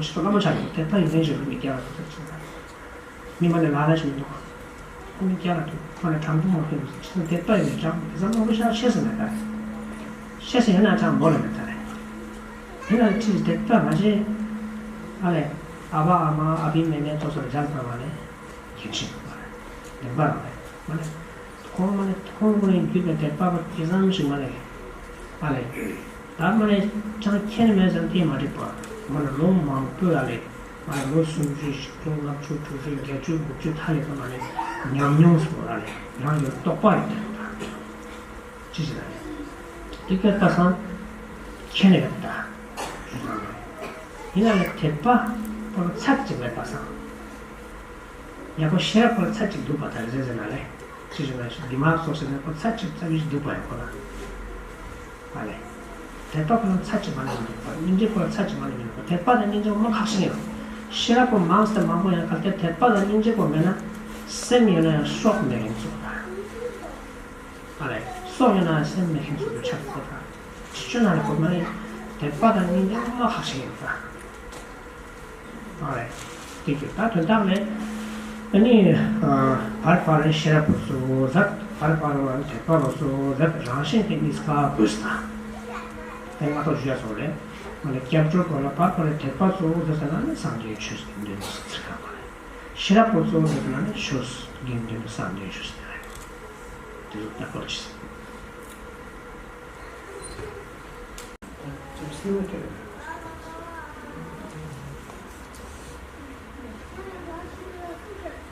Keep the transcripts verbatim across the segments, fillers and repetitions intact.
ཆེ་བླ་མ་ཆགས་ཡོད་དད་པ་ཡོད་མཁན་ཞིག་ལ་མི་སྐྱ་ལ་ཐུག་ཐུབ་ཟེར། མི་མ་ནས་ལ་ལ་ཞིག་མི་འདུག་མི་སྐྱ་ལ་ཐུག་ཁོ་ནས་དྲང་པོ་མ་ཕེབས་ཟེར་ཆེ་ན་དད་པ་ཡོད་ནས་དྲང་པོ་དེ་ཚང་མ་བློ་ཤ་ཆེ་ཟེར་ནས་ད། ཤེས་ཟེར་ཡོད་ན་དྲང་པོ་ལ་མེད་ད་རེད། དེ་ལ་ཁྲིད་དད་པ་མ་བྱེད། ཨ་ལས། ཨ་ཕ་ཨ་མ་ཨ་ཕི་མེ་མེ་ཚོ་སོར་སྦྱར་བཏང་བ་ལས། ཡིན་ཕྱིན། བདེན་པ་རང་རེད་མ་ནས། ཁོང་མ་ནས་ཁོང་ཁོ་རང་བརྒྱུད་པའི་དད་པ་པ་དེ་ཙམ་ཞིག་མ་རེད། ཨ་ལས། ད་མ་ནས་ཅང་མཁྱེན་མེད་ཙང་དེ་མ་འགྲིག་པ། མ་ནས་ལོ་མང་པོའི་ཨ་ལས། མ་ནས་ལོ་སུམ་ཅུ་བཞི་བཅུ་ལྔ་བཅུ་དྲུག་ཅུ་བརྒྱད་ཅུ་དགུ་བཅུ་ཐ་ལས་ཀ་མ་ནས་ཉམས་མྱོང་སོགས་ཨ་ལས་རང་གི་རྟོགས་པ་ཡོད་དེ་རེད་ད། ཅི་ཞིག་ལ་རེད། དེ་སྐད་པ་སང་མཁྱེན་ཡོད་ད། ཞུ་ཙང་རེད། ཡིན་ན་ལས་དད་པ་པོ་ལ་ཚད་ཅིག་མེད་པ་སང་། ཡག་པོ་ཤེས་རབ་ཁོ་ལ་ཚད་ཅིག་འདུག་པ་དང་རེད་ཟེར་ན་ལས། ཅི་ཞིག་ན་ཞིག་དེ་མ་སོགས་ཟེར་ན་ཁོ་ཚད་ཅིག་ཙམ་ཞིག་འདུག་པ་ཡང་ཁོ་ལ། ཨ་ལས། དད་པ་ཁོ་ལ་ཚད་ཅིག་མ་ནས་མི་འདུག་པ། སྙིང་རྗེ་ཁོ་ལ་ཚད་ཅིག་མ་ནས་མི་འདུག་པ། དད་པ་དང་སྙིང་རྗེ་ཁོ་མ་ཁག་ཤིང་ཡང་། ཤེས་རབ་ཁོ་མང་སྟེ་མང་པོ་ཡང་གལ་ཏེ་དད་པ་དང་སྙིང་རྗེ་ཁོ་མེད་ན། སེམས་ཡོད་ན་ཡང་སྲོག་མེད་མཁན་ཚོ་དང་། ཨ་ལས། སྲོག་ཡོད་ན་ཡང་སེམས་མེད་མཁན་ཚོ་གི་ཆགས་ཚོ་དང་། ཁྱེད་ཆོས་ནང་ལ་གོ་མ་རེད། དད་པ་དང་སྙིང་རྗེ་མ་ཁག་ཤིང་ཡོད་ད། ཨ་རེད། དེ་གི་ད་དོན་དག་ལས། ཨ་ནི། བར་བར་ཤེས་རབ་པོ་སུ་ཟབ། བར་བར་བ་དད་པ་པོ་སུ་ཟབ། རང་བཞིན་གྱི་གཉིས་ཀ་བུས་ད། དེ་ང་ཐོག་ཞུ་ཡ་སོང་རེད། ང་ལ་སྐྱབས་བཅོལ་པོ་ལ་བར་བར་དད་པ་སུ་ཟབ་ན་ནི་སངས་རྒྱས་ཆོས་ཀྱི་འདུན་ཚིག་ག་མ་རེད། ཤེས་རབ་པོ་སུ་ཟབ་ན་ནི་ཆོས་ཀྱི་འདུན་སངས་རྒྱས་ཆོས་ཟབ་རེད། དེ་ཚོ་ལྟ་སྐོར་ཆེ།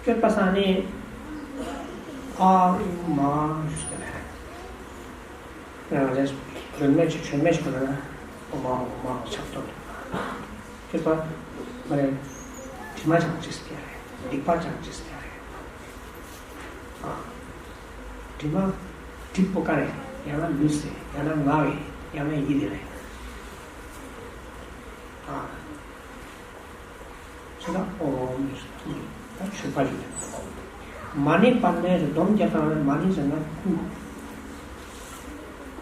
སྐྱོད་པ་སང་ནི། ཨ་ཨུ་མ་ཞུ་ཟེར་ནས། ང་ཚོས་གྲོལ་མེད་ཅིག་གྲོལ་མེད་ཅིག་གོ་ན། ཨོ་མ་ཨོ་མ་ཆགས་ཐོག་སྐྱོད་པ། མ་རེད། དྲི་མ་ཅང་ཅིག་སྐྱེ་རེད། སྡིག་པ་ཅང་ཅིག་སྐྱེ་རེད། ཨ། དྲི་མ། དྲི་པོ་ཀ་རེད། ཡང་ན་ལུས་རེད། ཡང་ན་ངག་རེད། ཡང་ན་ཡིད་རེད། ཨ། ཆོས་དང་ཨོ་ད་ཆོས་པ་ཡིན། མ་ཎི་པདྨའི་རི་སྡོམ་རྒྱབ་དང་མ་ཎི་ཟེར་ན་སྐུ།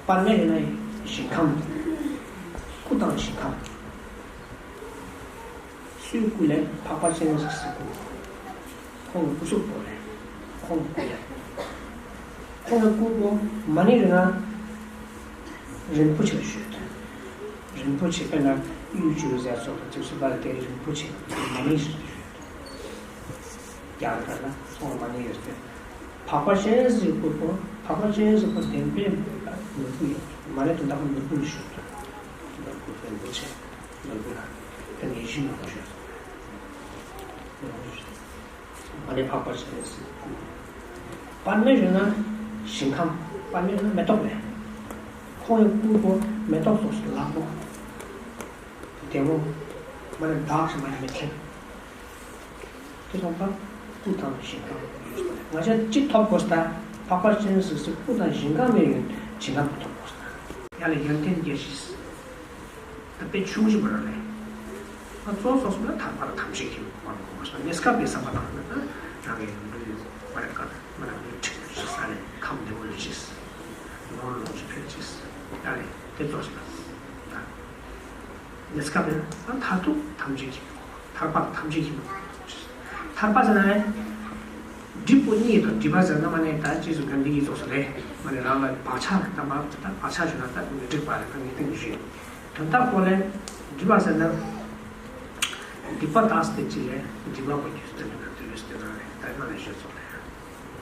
པདྨའི་རི་ན་ཞིང་ཁམས། སྐུ་དང་ཞིང་ཁམས། སུའི་སྐུ་ལས། འཕགས་པ་སྤྱན་རས་གཟིགས་སྐུ། ཁོང་གི་སྐུ་གཟུགས་པོ་ལས། ཁོང་གི་སྐུ་ལས། ཁོང་གི་སྐུ་པོ་མ་ཎི་རི་ན། རིན་པོ་ཆེ་ལ་ཞུས་ཏེ། རིན་པོ་ཆེ་དཔེར་ན་གཡུ་བྱུ་རུ་ཟེར་སོགས་དང་ཚིགས་སུ་བཅད་པ་ལ་དེའི་རིན་པོ་ཆེ་མ་ཎི་ཞེས་ཞུས་ཏེ། རྒྱ་གར་ན་ཚོང་མ་ཎི་ཡོད་ཚེ། འཕགས་པ་སྤྱན་རས་གཟིགས་སྐུ་པོ། འཕགས་པ་སྤྱན་རས་གཟིགས་པོ་བདེན་པའི་ནོར་བུ་ཡོད། མ་ཎི་དོན་དག་ནོར་བུ་ལ་ཞུས་ཏེ། ནོར་བུ་རིན་པོ་ཆེ་ནོར་བུ་ལ་དེ་ནས་བཞི་ནོར་བུ་ཞུས་སོ། ནོར་བུ་ཞུས་སོ། མ་ཎི་འཕགས་པ་སྤྱན་རས་གཟིགས་སྐུ། པདྨའི་རི་ན་ཞིང་ཁམས། པདྨའི་རི་ན་མེ་ཏོག་ལས། ཁོང་གི་སྐུ་པོ་མེ་ཏོག་སོགས་སུ་ལག་པོ། བདེ་མོ། མ་ནས་བདག་ཞིག་མ་ནས་མི་ཐེབས། དེ་ཚོ་ད་སྐུ་དང་ཞིང་ཁམས། ང་ཚོས་གཅིག་ཐོབ་དགོས་ད། འཕགས་པ་སྤྱན་རས་གཟིགས་སྐུ་དང་ཞིང་ཁམས་མེད་ཡོད་ཞིང་ཁམས་ཐོབ་དགོས་ད། ཡ་ལ་ཡོན་ཏན་རྒྱས་ཤིང་། ད་དཔེ་ཆུང་ཞིག་མ་རེད། ང་གཙོ་སོགས་སུ་ན་ཐར་པ་ལ་ཐམས་ཅད་མཁྱེན་པ་མ་ལོག་པ་སོགས་གནས་སྐབས་ཀྱི་བསམ་པ་དང་ན་རང་གི་ཡོན་ཏན་ཡོད་པ་རེད་ཀ། མ་རང་གི་ཁྲིད་ས་ནས་ཁམས་བདེ་བོ་ལ་ཅིས། ནོར་ལོངས་སྤྱོད་ཕུལ་ཅིས། ད་རེད་དེ་གཙོ་ཞིག་ལ། གནས་སྐབས་ནས་ད་མཐར་ཐུག་ཐམས་ཅད་མཁྱེན་པ། ཐར་པ་ཐམས་ཅད་མཁྱེན་པ། ཐར་པ་ཟེར་ན་ནི། སྒྲིབ་པོ་གཉིས་དང་སྒྲིབ་པ་ཟེར་ན་མ་ནས་ད་ཅི་ཟེར་ག་འདི་གི་ཚོགས་སུ་རེད། མ་ནས་རང་ལ་བག་ཆགས་རེད་ད་མ་ད་བག་ཆགས་ཞུ་ན་ད་མི་འགྲིག་པ་རེད་ད་ངས་སྟེང་དུ་ཞུས། དོན་དག་པོ་ལས་སྒྲིབ་པ་ཟེར་ན། སྒྲིབ་པ་དག་སྟེ་ཅི་ལས་སྒྲིབ་པ་པོ་རྒྱུ་སྟོན་ན་དུས་སྟོན་རེད་ད་མ་ནས་ཞུས་ཚོགས་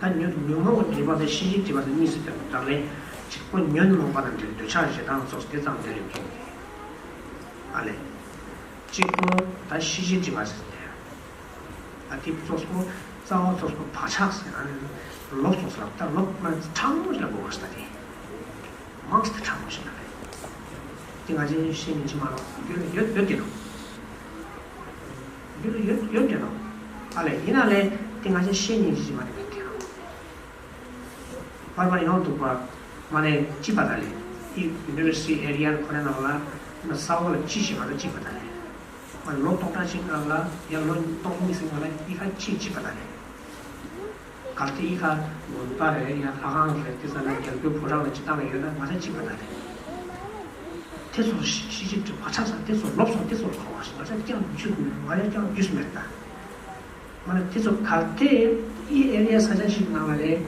རེད། ད་ཉོན་ཉོན་མོངས་པའི་སྒྲིབ་པ་དང་ཤེས་བྱའི་སྒྲིབ་པ་དང་གཉིས་སུ་སྟོན་པ་ལས་གཅིག་པོ་ཉོན་མོངས་པ་དང་འདྲེས་འདོད་ཆགས་ཞེ་སྡང་སོགས་དེ་ཙམ་དེ་རིང་མཁན་གྱི། ཨ་ལས། གཅིག་པོ་ད་ཤེས་བྱའི་སྒྲིབ་པ་ཟེར་ཏེ། ཨ་དེ་གཙོ་བོ་རྩ་བ་གཙོ་བོ་བག་ཆགས་ཟེར་ཨ་ནི་ལོག་སོང་ཟེར་ད་ལོག་མ་ཕྲ་མོ་ཞིག་ལ་གོ་བ་ཟེར་ད་དེ། མང་སྟེ་ཕྲ་མོ་ཞིག་ལ་རེད། དེ་ང་ཚོས་ཤེས་ཉིན་ཅི་མ་ལོག་ཡོད་ཡོད་ཡོད་དེ་ནོ། ཡོད་ཡོད་ཡོད་དེ་ནོ། ཨ་ལས་ཡིན་ན་ལས་དེ་ང་ཚོས་ཤེས་ཉིན་ཅི་མ་རེད་དེ་ནོ། བར་བར་ཡོང་འདུག་པ། མ་ནས་ཅི་པ་ད་ལེ། ཨི་ཡུ་ནི་ཝར་སི་ཊི་ཨེ་རི་ཡ་ཁོ་རེ་ནང་ལ་ས་འོག་ལ་ཅི་ཞིག་མ་ད་ཅི་པ་ད་ལེ། མ་ལོ་སྟོང་ཕྲག་གཅིག་ནང་ལ་ཡང་ལོ་སྟོང་གཉིས་ཟིན་ནང་ལ་ཨི་ཁ་ཅི་ཅི་པ་ད་ལེ། གལ་ཏེ་ཨི་ཁ་དགོན་པ་རེད་ཡང་ལྷ་ཁང་རེད་དེ་ས་ན་རྒྱལ་པོའི་ཕོ་བྲང་ལ་ཅི་བཏང་ཡོད་ན་མ་ད་ཅི་པ་ད་ལེ། དེ་ཚོ་ཤེས་བྱེད་ཀྱི་བག་ཆགས་ས་དེ་ཚོ་ལོབས་སོང་། དེ་ཚོ་གོ་བ་ཞིག་ང་ཅག་ཀྱང་རྒྱུས་མེད། ང་ཅག་ཀྱང་རྒྱུས་མེད་ད། མ་ན་དེ་ཚོ་གལ་ཏེ་ཨི་ཨེ་རི་ཡ་ས་ཆ་ཞིག་ནང་ལ་ལས་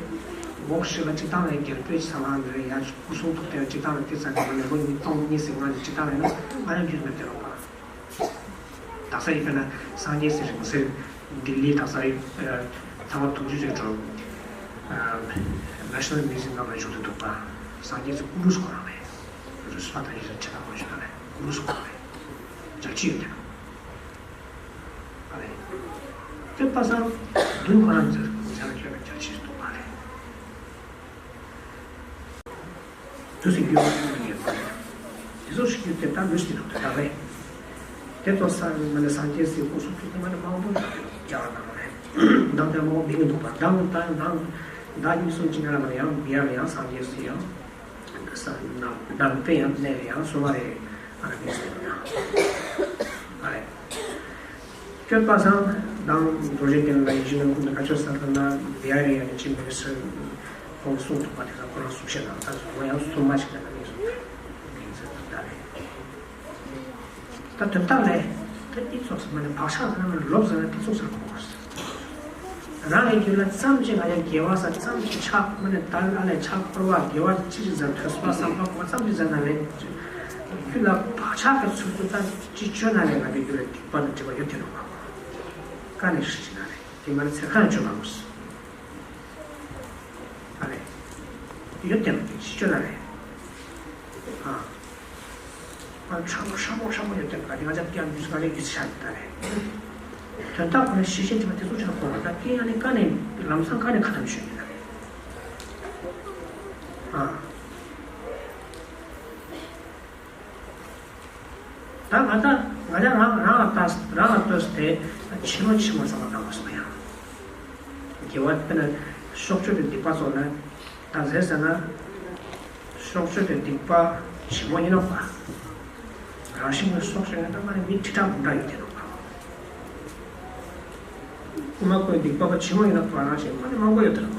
འོག་ཞིག་ལ་སྤྱི་བཏང་ལ་རྒྱལ་པོའི་ཚ་ལང་ལ་ཡ་སྐུ་སྲུང་ཐུབ་སྟེ་སྤྱི་བཏང་ལ་དེ་ཚ་ནས་མ་ནས་ལོ་ཉིས་སྟོང་གཉིས་སྲིད་ལྔ་ནས་སྤྱི་བཏང་ལ་ན་ང་ཡང་རྒྱུས་མེད་དེ་རོགས་པ། དག་ས་ཡིན་པས་ན་སངས་རྒྱས་སི་རིང་བསྲེལ་ལྡི་ལི་དག་ས་ཡིན་ཐང་བ་དུང་ཕྱུར་ཅན་འགྲོ། National Museum ནང་ལ་བཞུགས་ཏེ་འདུག་པ། སངས་རྒྱས་སི་སྐུ་འབུམ་སྐོར་རང་རེད། རུས་པ་དང་ཡིད་བཞིན་ཁྲི་དང་དགོན་ཞིག་ནང་ལས་སྐུ་འབུམ་སྐོར་རང་རེད། འཇའ་ཆི་ཡོད་དེ། ཨ་རེད། དེ་པ་སངས་བདུན་ཁོ་རང་ཚོས་ཟེར་ན་ཁྱོད་ལ་འཇའ་ཆི་འདུག་པ་རེད། དུས་སུ་རྒྱུ་མ་ཡོད་པ་རེད། དེ་ཚོ་ཞིག་རྒྱུ་དེ་ལྟར་མི་ཞིག་ཏུ་དག་རེད། དེ་ཚོ་ས་མ་ནས་སངས་རྒྱས་སའི་སྐུ་གསུང་ཐུགས་དེ་མ་ནས་མང་པོ་ཡོད་རྒྱ་གར་ནང་རེད། མདང་དེ་མང་པོ་འབིང་གི་འདུག་པ། མདང་མདང་མདང་མདང་གཉིས་གསུམ་གཅིག་ནང་ལ་ཡང་བི་ཡར་ཡང་སངས་རྒྱས་སུ་ཡང་ས་ནང་མདང་དཔེ་ཡང་གནས་ཡང་སོ་མ་རེད། ཨ་ར་མི་སེ་ཡང་ཨ་རེད། སྐྱོད་པ་སང་དང་རྡོ་རྗེ་གདན་ལ་ཡིད་བཞིན་ནོར་བུ་ནི་བཀའ་ཆོས་སར་ཐོན་ན་བི་ཡ་རེ་ཡ་ནི་ཅི་མི་སུ་ཁོང་གསུང་ཐུབ་པ་དེ་ཚོ་ཁོ་རང་གསུང་བཤད་དང་ད་གཟུ་བོ་ཡང་གསུང་མ་ཞིག་ལ་ནི་སུ་ད་རེད། ད་དོན་དག་ལས་ད་འདི་ཚོགས་སུ་མ་ནི་བག་ཆགས་ཟེར་ན་མ་ནི་ལོབས་ཟེར་ན་འདི་ཚོགས་ཟེར་དགོས། རང་གི་རྒྱུད་ལ་ཙམ་ཅིག་ང་ཡང་དགེ་བ་ས་ཙམ་ཅིག་ཆགས་མ་ནི་ད་ཨ་ལས་ཆགས་འཁོར་བ་དགེ་བ་ཅི་ཞིག་ཟེར་ཐོས་པ་བསམ་པ་གོ་ཙམ་ཅིག་ཟེར་ན་ལས་རྒྱུད་ལ་བག་ཆགས་ཀྱི་ཚུལ་དུ་ད། ཅི་བཅོས་ན་ལས་ང་འདི་རྒྱུ་ལ་སྡིག་པ་དང་སྒྲིབ་པ་ཡོད་དེ་རུང་མ་གོ། ཀ་ནས་ཧྲི་ཞིག་ན་རེ་དེ་མ་ནི་ཚེ་གང་བཅོས་མ་གོ་སོ། ཨ་རེ། ཡོད་དེ་རུང་ཅི་བཅོས་ན་རེ། ཨ། ཨ་ཧྲ་མོ་ཧྲ་མོ་ཧྲ་མོ་ཡོད་དེ་རུང་ད་དེ་ང་ཅག་ཀྱང་འདུས་ཀ་ནས་ཡིད་ཆ་ད་རེ། དོན་དག་ཁོ་ན་ཤེས་བྱེད་དྲི་མ་དེ་ཚོ་ཆ་གོ་བ་ད་ཀྱེ་ཨ་ནི་ཀ་ནས་ལམ་སང་ཀ་ནས་ཁ་ཐམ་ཤོད་ཡིན་ད་རེ། ཨ། ད་ང་ད་ང་ད་རང་རང་ལ་ལྟ་རང་ལ་ལྟོས་ཏེ་ཕྱི་མ་ཕྱི་མ་བསམ་པ་བཏང་བ་སོང་ཡང་། དགེ་བ་དཔེར་ན་ཕྱོགས་ཆོས་ཀྱི་སྡིག་པ་ཚོགས་ན་ད་ཟེར་ཟེར་ན་ཕྱོགས་ཆོས་ཀྱི་སྡིག་པ་ཆེན་མོ་ཡིན་ནོ་པ། རང་བཞིན་གྱི་སྲོག་ཆགས་ཡང་ད་མ་ནི་མི་ཁྲི་ཕྲག་འབུམ་ཕྲག་ཡོད་དེ་ནོ་པ། དབུ་མ་ཁོའི་སྡིག་པ་པ་ཆེན་མོ་ཡིན་ནོ་པ་རང་བཞིན་མ་ནི་མང་པོ་ཡོད་དེ་ནོ་པ།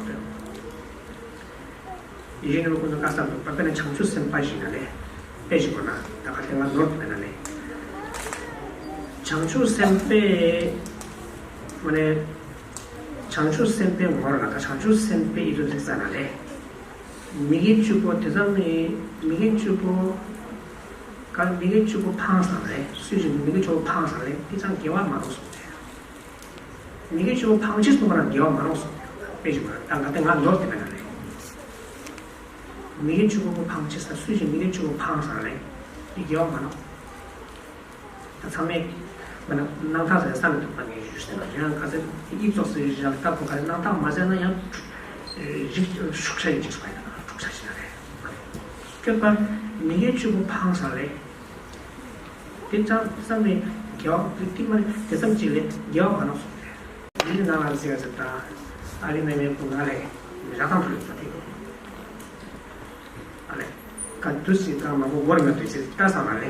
ཡིད་བཞིན་ནོར་བུ་ཀུན་ཏུ་དཀར་གསལ་འདུག་པ། དཔེར་ན་བྱང་ཆུབ་སེམས་དཔའ་ཞིག་ན་ལས། དཔེ་ཞིག་བོར་ན་ད་ག་དེ་ང་ནོར་དུ་མེད་ན་ལས། བྱང་ཆུབ་སེམས་དཔའི། མ་ནས། བྱང་ཆུབ་སེམས་དཔའི་ངོར་ལ་ད་བྱང་ཆུབ་སེམས་དཔའི་ཡིད་དུ་འཛིན་ས་ན་ལས། མི་དགེ་བཅུ་པོ་དེ་ཙམ་ནི་མི་དགེ་བཅུ་པོ། ག་མི་དགེ་བཅུ་པོ་ཕངས་ས་ལས་སུས་ཀྱང་མི་དགེ་བཅུ་པོ་ཕངས་ས་ལས་དེ་ཙམ་དགེ་བ་མ་ནོར་སོང་ཟེར། མི་དགེ་བཅུ་པོ་ཕངས་ཕྱིར་གསུངས་པ་ན་དགེ་བ་མ་ནོར་སོང་། དཔེ་ཞིག་མ་ད་ང་དེ་ང་ནོར་དེ་མེད་ན་ལས། མི་དགེ་བཅུ་པོ་ཕངས་ཕྱིར་ས་སུས་ཀྱང་མི་དགེ་བཅུ་པོ་ཕངས་ས་ལས་དེ་དགེ་བ་མ་ནོར། ད་ཚང་མས་མ་ན་སྣང་ཐག་ཟེར་བསམ་མི་ཐུབ་པ་ངས་ཞུས་ཟེར་ན་ཡང་ག་ཚོད་ཡིག་ཚོགས་སུ་ཡིག་ཞག་ལྟ་བུ་ག་རེ་སྣང་ཐག་མ་ཟེར་ན་ཡང་རིགས་ཤུགས་ཆ་ཡིན་ཅིག་སུ་བ་ཡིན་ན་འཁྲུག་ཆ་ཞིག་ན་རེད། སྐྱོད་པ་མི་དགེ་བཅུ་པོ་ཕངས་ས་ལས། དེ་ཙམ་བསམ་པའི་དགེ་བ་དེ་ཏིག་མ་རེད་དེ་ཙམ་གཅིག་ལས་དགེ་བ་མ་ནོར་སོང་རེད། འདི་ནི་ནང་ལ་ཟེར་ཟེར་དང་ཨ་རི་ནས་མེད་ཁོ་ང་ལས་ར་ཐང་དུ་ལས་ས་དེ་ཨ་ལས་ཀ་དུས་སི་ཀ་མང་པོ་བོར་མ་དུས་སི་ལྟ་ས་མ་ལས་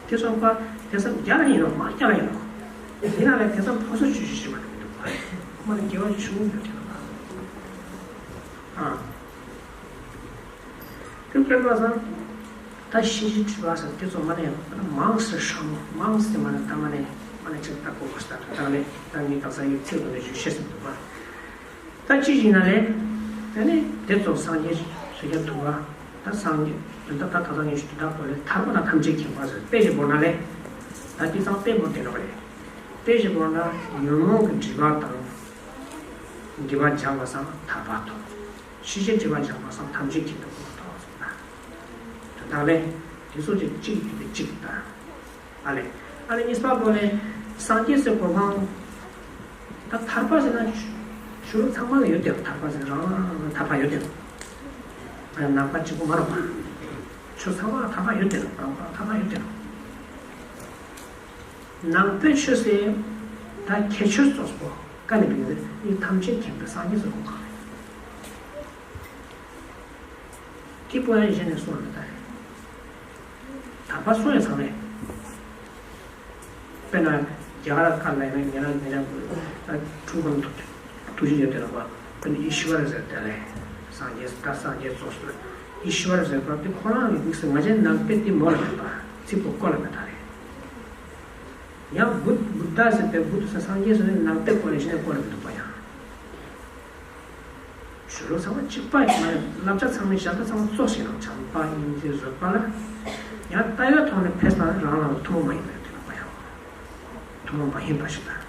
དེ་སོང་པ་དེ་ཙམ་རྒྱ་ལ་ཡིན་ནོ་མ་རྒྱ་ལ་ཡིན་ནོ་འདི་ནང་ལས་དེ་ཙམ་ཕོ་སོ་ཆུ་ཆུ་ཞིག་མ་དུ་མི་འདུག་པ་ཁོ་མ་ནི་དགེ་བ་ཆུང་ངུ་ཡོད་དེ་ལ་ཨ། དེ་སྐྱོན་པ་སང་ད་ཤེས་བྱའི་སྒྲིབ་པ་ཟེར་དེ་ཚོ་མ་ནས་མང་སེ་ཧྲ་མོ་མང་སེ་མ་ནས་ད་མ་ནས་མ་ནས་ཅིག་ལྟ་དགོས་པ་ཞིག་ད་ད་ལས་ད་ངས་ད་ས་ཡི་ཚིག་དུ་ནས་ཞུ་ཤེས་སུ་འདུག་པ། ད་ཅི་ཞིག་ན་ལས་དེ་ནས་དེ་ཚོ་སངས་རྒྱས་རིགས་ཀྱང་ཐུབ་པ་ད་སངས་རྒྱས་དོན་དག་ད་ད་ད་ངས་ཞུ་དུས་ད་གོ་ལས་ཐར་པ་དང་ཐམས་ཅད་མཁྱེན་པ་ཟེར་དཔེ་ཞིག་བོར་ན་ལས་ད་དེ་ཚང་དཔེ་བོར་དེ་ནོ་རེད། དཔེ་ཞིག་བོར་ན་ཉོན་མོངས་ཀྱི་སྒྲིབ་པ་དང་སྒྲིབ་པ་སྦྱངས་པ་སང་ཐར་པ་ཐོབ། ཤེས་བྱའི་སྒྲིབ་པ་སྦྱངས་པ་སང་ཐམས་ཅད་མཁྱེན་པའི་གོ་འཕང་ཐོབ་པ་སོང་ན། དོན་དག་ལས་དེ་ཚོ་ཅིག་གཅིག་ཡིན་པའི་གཅིག་དང་། ཨ་ལས། ཨ་ལས་གཉིས་པ་པོ་ལས་སངས་རྒྱས་སའི་གོ་འཕང་། ད་ཐར་པ་ཟེར་ན་ཆོས་ལུགས་ཚང་མ་ལ་ཡོད་དེ་ཐར་པ་ཟེར་རང་རང་ཐར་པ་ཡོད་དེ། ཨ་ནང་པ་གཅིག་པུ་མ་རེད་པ། ཆོས་ཚང་མ་ལ་ཐར་པ་ཡོད་དེ་རང་ཐར་པ་ཡོད་དེ། ནང་པའི་ཆོས་སེ་ད་ཁྱད་ཆོས་ཙོགས་པོ་ཀ་ནས་བིང་ཟེར་ཨི་ཐམས་ཅད་མཁྱེན་པའི་སངས་རྒྱས་སུ་གོ་གང་རེད། ཀི་པོ་ཡང་གཞན་ནས་གསུངས་མི་ལྟར་རེད། ད་པ་གསུང་ཡང་ཚང་མས། དཔེར་ན་རྒྱ་གར་ཁ་ལ་ཡང་ཉེ་རང་ཉེ་རང་ཁྲུང་ཁོང་ཐུགས་རྗེ་ཡོད་དེ་ལ་བ་དཔེར་ན་ཨི་ཤི་བ་ར་ཟེར་དེ་ལས་སངས་རྒྱས་ད་སངས་རྒྱས་ཙོགས་སུ། ཨིཤ་བར་ཟེར་བ་དེ་ཁོ་རང་གི་དམིགས་སུ་ང་ཅག་ནང་པའི་དེ་མོ་ལ་མེད་པ། ཚིག་པོ་བཀོལ་ལ་མེད་པ་རེད། ཡང་བུད་བུད་ད་ཟེར་བའི་བུད་ཟེར་སངས་རྒྱས་ཟེར་ནས་ནང་པའི་སྐོར་ནས་གཞི་ནས་བཀོལ་ལ་མི་འདུག་པ་ཡང་། ཆོས་ལུགས་ཚང་མ་གཅིག་པ་ཡིན་ན་བསླབ་བྱ་ཚང་མའི་བཞག་ད་ཚང་མ་ཙོགས་ཤིག་རང་བྱམས་པ་སྙིང་རྗེ་བཟོད་པ་ལ། ཡང་ལྟ་བའི་ཐོག་ནས་ཕེབས་ཙང་རང་རང་ལ་ཐུན་མོང་མ་ཡིན་པའི་དེ་ལ་པ་ཡང་། ཐུན་མོང་མ་ཡིན་པ་ཞིག་དང་།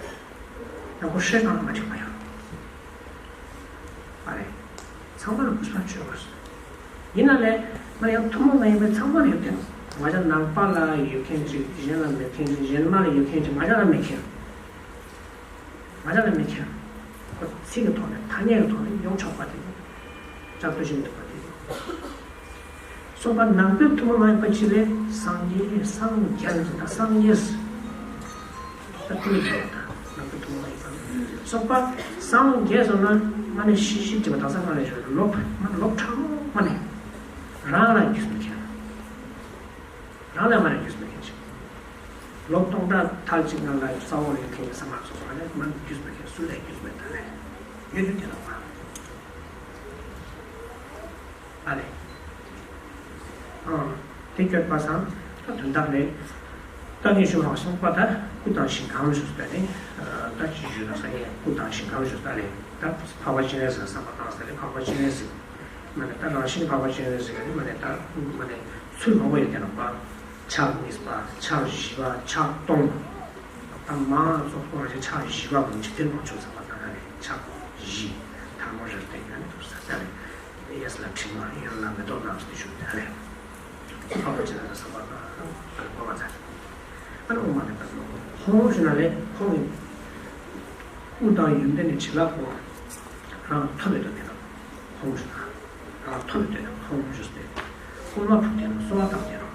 ཡང་ཁོ་ཧྲིལ་དང་མ་འགྲིག་པ་ཡང་། ཨ་རེ། ཚང་མ་ལ་གུས་པ་བྱོས་པ། ཡིན་ན་ལས་ང་ཡང་ཐུན་མོང་མ་ཡིན་པའི་ཚང་མ་ལ་ཡོད་དེ། ང་ཅག་ནང་པ་ལ་ཡོད་མཁན་ཅིག་གཞན་ལ་མེད་མཁན་ཅིག་གཞན་མ་ལ་ཡོད་མཁན་ཅིག་ང་ཅག་ལ་མེད་མཁན། ང་ཅག་ལ་མེད་མཁན། ཁོ་ཚིག་གི་ཐོག་ནས་ཐ་སྙད་ཀྱི་ཐོག་ནས་ཡོང་ཆོག་པ་དེ། ལྕགས་ཐོ་བཞིན་འདུག་པ་དེ། གསུངས་པ་ནང་པའི་ཐུན་མོང་མ་ཡིན་པ་ཅི་ལས་སངས་རྒྱས་སངས་རྒྱས་ཟེར་ད་སངས་རྒྱས་ཟེར། ད་ཐུན་མོང་མ་ཡིན་ད་ནང་པའི་ཐུན་མོང་མ་ཡིན་པ། གསུངས་པ་སངས་རྒྱས་ཟེར་ན་མ་ནས་ཤི་ཤི་དྲི་བ་དག་ས་མ་ནས་ཞོལ་ལོབ་མ་ལོབ་ཕྲ་མོ་མ་ནས་རང་ལ་རྒྱུས་མི་མཁན། རང་ལ་མ་ནས་རྒྱུས་མི་མཁན་ཞིག་ལོ་སྟོང་ཕྲག་ཐལ་གཅིག་ནང་ལ་ས་འོག་ལ་ཡོད་མཁན་གྱི་ས་མ་ཚོགས་པ་ནས་མ་ནས་རྒྱུས་མི་མཁན་སུ་ལས་རྒྱུས་མི་ད་ལས་ཡོད་དུས་དེ་ལ་མ། ཨ་ལས། ཨང་། དེ་སྐྱོད་པ་སང་ད་དོན་དག་ལས། ད་ངས་ཞུ་རང་གསུངས་པ་ད་སྐུ་དང་ཞིང་ཁམས་ཞུ་ས་ནི། ད་ཅི་ཞུ་ན་ས་ཡ་སྐུ་དང་ཞིང་ཁམས་ཞུ་ས་ལས་ད་འཕགས་པ་སྤྱན་རས་གཟིགས་བསམ་པ་བཏང་ས་ལས་འཕགས་པ་སྤྱན་རས་གཟིགས། མ་ནས་ད་རང་བཞིན་འཕགས་པ་སྤྱན་རས་གཟིགས་ཀྱི་མ་ནས་ད་མ་ནས་ཚུལ་མང་པོ་ཡོད་དེ་ནོ་པ། ཕྱག་གཉིས་པ་ཕྱག་བཞི་པ་ཕྱག་སྟོང་། ད་མང་ཚོགས་པོ་རེ་ཕྱག་བཞི་པ་མི་འཇིག་རྟེན་མང་ཆོག་ཚང་མ་ད་ནི་ཕྱག་བཞི་ཐལ་མོ་རེ་སྟེང་ན་ནི་འདུག་ས་ད་ནི་གཡས་ལ་ཕྲེང་བ་གཡོན་ལ་མེ་ཏོག་བསྣམས་ཏེ་བཞུགས་ཏེ་ཨ་ལས། ཁོ་ཕག་པ་ཅི་ལ་ད་ས་པ་ད་གོ་བ་ཚ། ཨ་ནི་འོ་མ་ནི་ད་ལོ་ཧོང་ཞུ་ན་ལས་ཁོང་གི་དབུ་དང་ཡོན་ཏན་ནི་བྱིན་རླབས་གོ་རང་ཐོབ་པའི་དོན་ནི་ད་ཧོང་ཞུ་ན་རང་ཐོབ་པའི་དོན་ནི་ཧོང་ཞུ་སྟེ། ཧོང་མ་ཕུག་དེ་ནི་གསོལ་བ་བཏབ་དེ་ནི།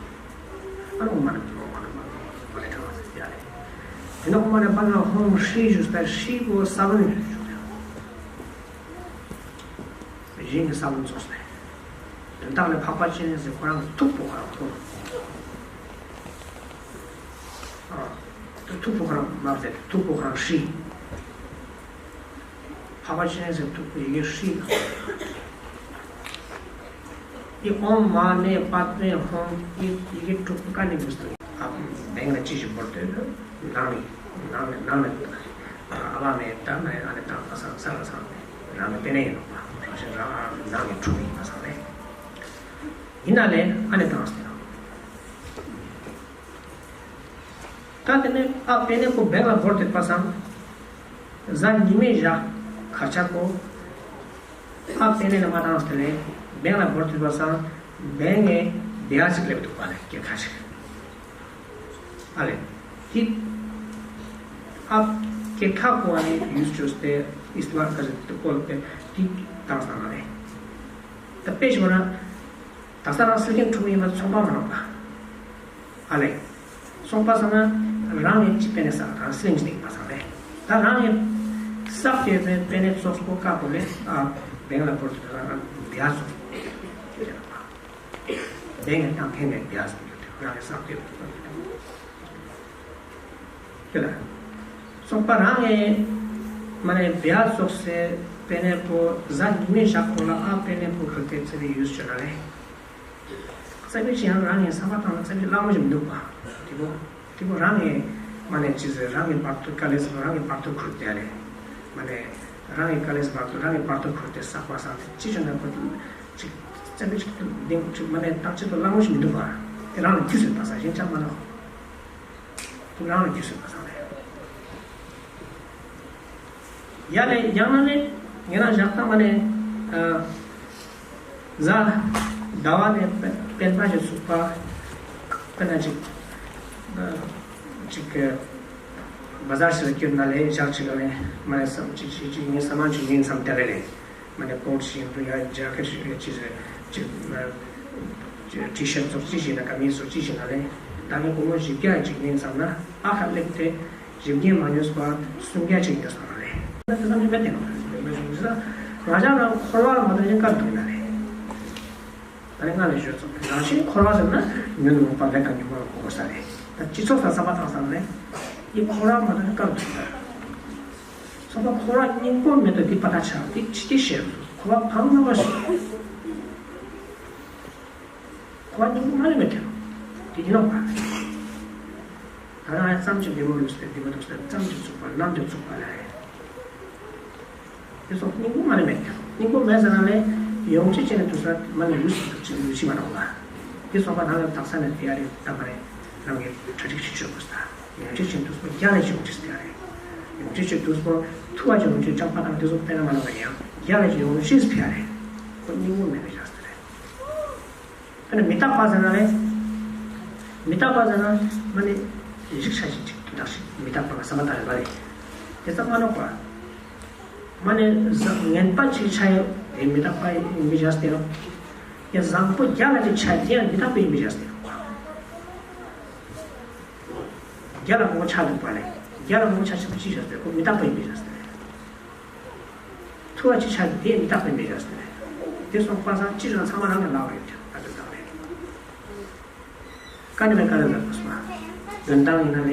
ཨ་ནི་འོ་མ་ནི་འོ་མ་ནི་མ་ནི་མ་ནི་གྲངས་ཡ་རེད། དེ་ནི་འོ་མ་ནི་པ་ན་ཧོང་ཧྲི་ཞུ་སྟེ་ཧྲི་གོ་ས་བོན་ཞུ་ཞུ་ཡ། རིང་གི་ས་བོན་ཚོགས་ནས། དོན་དག་ལས་འཕགས་པ་སྤྱན་རས་གཟིགས་ཁོ་རང་གི་ཐུགས་པོ་ཁོ་རང་ཁོ། ཨ། ཐུགས་པོ་ཁོ་རང་མ་ཟད་ཐུགས་པོ་ཁོ་རང་ཧྲི། འཕགས་པ་སྤྱན་རས་གཟིགས་ཐུགས་པོ་ཡི་གེ་ཧྲི། ཡི་ཨོཾ་མ་ཎི་པདྨེ་ཧཱུྃ། ཡི་ཡི་གེ་དྲུག་པོ་ཀ་ནས་འགོས་སོ། ཨ། གདན་ལ་ཅི་ཞིག་བོར་ཏེ་ནང་ནས་ནང་ནས་ནང་ནས་ཨ་བ་མེ་ད་ནས་ཨ་ནས་ད་ས་ས་ལ་ས་ནས་རང་གི་པེ་ནེ་ཡིན་ནོ་པ། རང་བཞིན་རང་ནང་ནས་འཁྲུངས་ཡིན་པ་ས་ནས་ཡིན་ན་ལས་ཨ་ནས་དང་ཟེར། ད་དེ་ནས་ཨ་པེ་ནེ་ཁོ་བེང་ལ་བོར་ཏེ་པ་སང་། གཟའ་ཉི་མའི་ཞག་ཁ་ཆག་གོ། ཨ་པེ་ནེ་ལ་མ་བཏང་སྟེ་ལས་བེང་ལ་བོར་ཏེ་པ་སང་བེང་ངས་བེ་ཨ་ཅིག་སླེབས་འདུག་པ་ལས་སྐད་ཁ་ཆག་ཨ་ལས། ཧི། ཨ་སྐད་ཁ་གོ་ཨ་ནི་ཡུས་བཅོས་ཏེ་ཨིས་ཏི་མར་ཁ་ཆག་ཏུ་བཀོལ་ཏེ་ཏིག་བཏང་སང་ཨ་ལས། ད་དཔེ་ཞིག་བ་ན། ད་ས་རང་སེ་ཀེན་འཁྲུངས་ཡིན་པ་ཚོང་པ་མ་རག་པ། ཨ་ལས། སོང་པ་སང་ན་རང་ངས་ཅི་པེ་ནེ་བསགས་རང་སེམས་ཀྱི་ནས་པ་སང་ལས། ད་རང་ངས་བསགས་ཏེ་པེ་ནེ་ཙོགས་པོ་བཀག་པོ་ལས་ཨ་བེང་ལ་བོར་ཏེ་རང་རང་བེ་ཨ་ཙོགས་པོ་ཁྱེད་རང་བེང་ངས་བཏང་མཁན་ནས་བེ་ཨ་ཙོགས་པོ་རང་ངས་བསགས་ཏེ་པེ་ནེ་ཙོགས་པོ། དེ་ལ། སོགས་པ་རང་ངས་མ་ནས་བེ་ཨ་ཙོགས་སེ་པེ་ནེ་པོ་གཟའ་ཉི་མའི་ཞག་པོ་ལ་ཨ་པེ་ནེ་པོ་གི་ཏེ་ཚེ་བའི་ཡུས་ཆོད་ན་ལས། རྩ་བའི་ཅི་ཡང་རང་ངས་བསམ་པ་བཏང་ན་རྩ་བའི་བླ་མ་ཞིག་མི་འདུག་པ། དེ་པོ། དེ་པོ་རང་ངས་མ་ནས་ཅི་ཟེར་རང་གི་བར་དུ་དཀའ་ལས་རང་གི་བར་དུ་ཁུར་ཏེ་ལས། མ་ནས་རང་གི་དཀའ་ལས་བར་དུ་རང་གི་བར་དུ་ཁུར་ཏེ་བསགས་པ་བསགས་ཏེ་ཅི་བྱུང་ན་ཁོ་ཅིག་རྩ་བའི་ཅིག་ཏུ་ལྡིང་ཅིག་མ་ནས་བརྟག་དཔྱད་དུ་བླ་མ་ཞིག་མི་འདུག་པ། དེ་རང་ལ་རྒྱུས་ཟེར་བ་ས་གཞན་ཅང་མ་ནོག་དེ་རང་ལ་རྒྱུས་ཟེར་བ་ས་རེད། ཡ་ལས་ཡང་ན་ནི་ངེད་རང་ཞག་ཐང་མ་ནས་ཨ་གཟའ་ཟླ་བ་ནས་པེ་པེན་པ་ཞིག་ཚུགས་པ། དཔེར་ན་ཅིག་ཨ་ཅིག་གི་བ་ཟར་ཞིག་ལ་བསྐྱོད་ན་ལས་ཞག་ཅིག་ལ་ནས་མ་ནས་བསམ་ཅིག་ཅིག་ཅིག་ངས་བསམ་མ་ཅིག་ཡིན་བསམ་དེ་རེད་ལས། མ་ནས་ཀོ་ཊི་ཞིག་ཡིན་དུས་ཡ་ཇེ་ཀེ་ཊི་ཞིག་ཡ་ཅི་ཟེར་ཅིག་ན་ཊི་ཤར་ཊི་ཚོགས་ཅི་ཞིག་ན་ཀ་མི་ཚོགས་ཅི་ཞིག་ན་ལས་ད་ངས་སྒོར་མོ་བཞི་བརྒྱ་ཅིག་ཡིན་བསམ་ན་ཨ་ཁ་སླེབས་ཏེ་བཞི་བརྒྱ་མ་ཉོས་པ་སུམ་བརྒྱ་ཅིག་ཉོས་སོང་ན་ལས། ད་དེ་ཙམ་ཞིག་མེད་དེ་ནོ་མེད་སོང་ཟེར་ན་ང་ཅག་རང་འཁོར་བ་ལ་མ་ལྟ་ཞིང་བཀར་འདུག་ན་ལས། ད་ནི་ང་ལས་ཞོར་ཚོགས་རང་བཞིན་འཁོར་བ་ཟེར་ན་ཉོན་མོངས་པ་ལས་དང་ཉོན་མོངས་ལ་གོ་དགོས་ས་རེད། ད་སྤྱི་ཚོགས་ལ་བསམ་པ་བཏང་བསམ་ནས་ཡི་འཁོར་བ་མ་ལྟ་ཞིང་བཀར་འདུག་ན། སོང་པ་འཁོར་བ་སྙིང་པོ་མེད་དོ་འདི་པ་ད་ཆ་འདི་ཅི་སྟེ་ཤེས་འཁོར་བ་ཕངས་སྣང་བ་ཞིག་ཁོ་སྙིང་པོ་མ་ལེན་པའི་དེ་རེད། དེ་ཡིན་ནོ་བ། ད་རང་ཡང་ཙམ་གྱིས་བདེ་མོ་ལུས་པའི་བདེ་མོ་འདུག་ཟེར། ཙམ་གྱིས་ཚུགས་པ་ནམ་དུ་ཚུགས་པ་ལ་རེད། དེ་སོགས་སྙིང་པོ་མ་ལེན་པའི་དེ་རེད། སྙིང་པོ་མེད་ཟེར་ན་ལས་ཡོང་ཅི་བྱས་ནས་འདུག་ས་མ་ལེན་ལུས་སུ་འདུག་ཅིང་ལུས་ཤི་མ་རོགས་ལ། དེ་སོགས་པ་རང་ལ་དག་ས་ནས་དེ་ཡ་རེད། ད་མ་རེད། རང་གི་གྲ་སྒྲིག་ཅིག་བྱོས་དགོས་ས། ཡོང་ཅི་བྱས་འདུག་པོ་རྒྱ་ལས་ཡོང་ཅི་ཟེར་ཡ་རེད། ཡོང་ཅི་བྱས་འདུག་པོ་ཐུ་བ་ཅིག་ཡོང་ཅི་ཅང་པ་དང་དེ་སོགས་སྤེལ་ན་མ་ལོག་པ་ཡང་རྒྱ་ལས་ཡོང་ཅི་ཟེར་ཡ་རེད། ཁོ་སྙིང་པོ་མེད་པའི་ཞག་ཟེར་རེད། དཔེར་ན་མི་རྟག་པ་ཟེར་ན་རེད། མི་རྟག་པ་ཟེར་ན་མ་ནི་རིགས་ཆ་ཞིག་ཅིག་དུ་དག་ཞིག་མི་རྟག་པ་ལ་བསམ་པ་ལྟར་རེད་པ་རེད། དེ་ཙམ་མ་ནོག་པ། མ་ནི་བཟང་ངན་པ་ཅིག་ཆ་ཡོད་དེ་མི་རྟག་པ་ཡིན་པའི་ཞག་ཟེར་རོ། ཡ་བཟང་པོ་རྒྱ་ལ་ཅིག་ཆ་དེ་ཡང་མི་རྟག་པ་ཡིན་པའི་ཞག་ཟེར་རོ། རྒྱ་ལ་མང་པོ་ཆ་འདུག་པ་ལས་རྒྱ་ལ་མང་པོ་ཆ་ཆ་ཅི་ཞག་ཟེར་ཁོ་མི་རྟག་པ་ཡིན་པའི་ཞག་ཟེར། ཐུ་བ་ཅིག་ཆ་དེ་མི་རྟག་པ་ཡིན་པའི་ཞག་ཟེར། དེ་སོང་པ་སང་ཅི་རང་ཚང་མ་རང་ལ་ལག་རེད་དེ་ད་དེ་དག་རེད། ཀ་ནི་མེད་ཀ་ནི་མེད་པ་སོང་། དོན་དག་ཡིན་ན་ལས་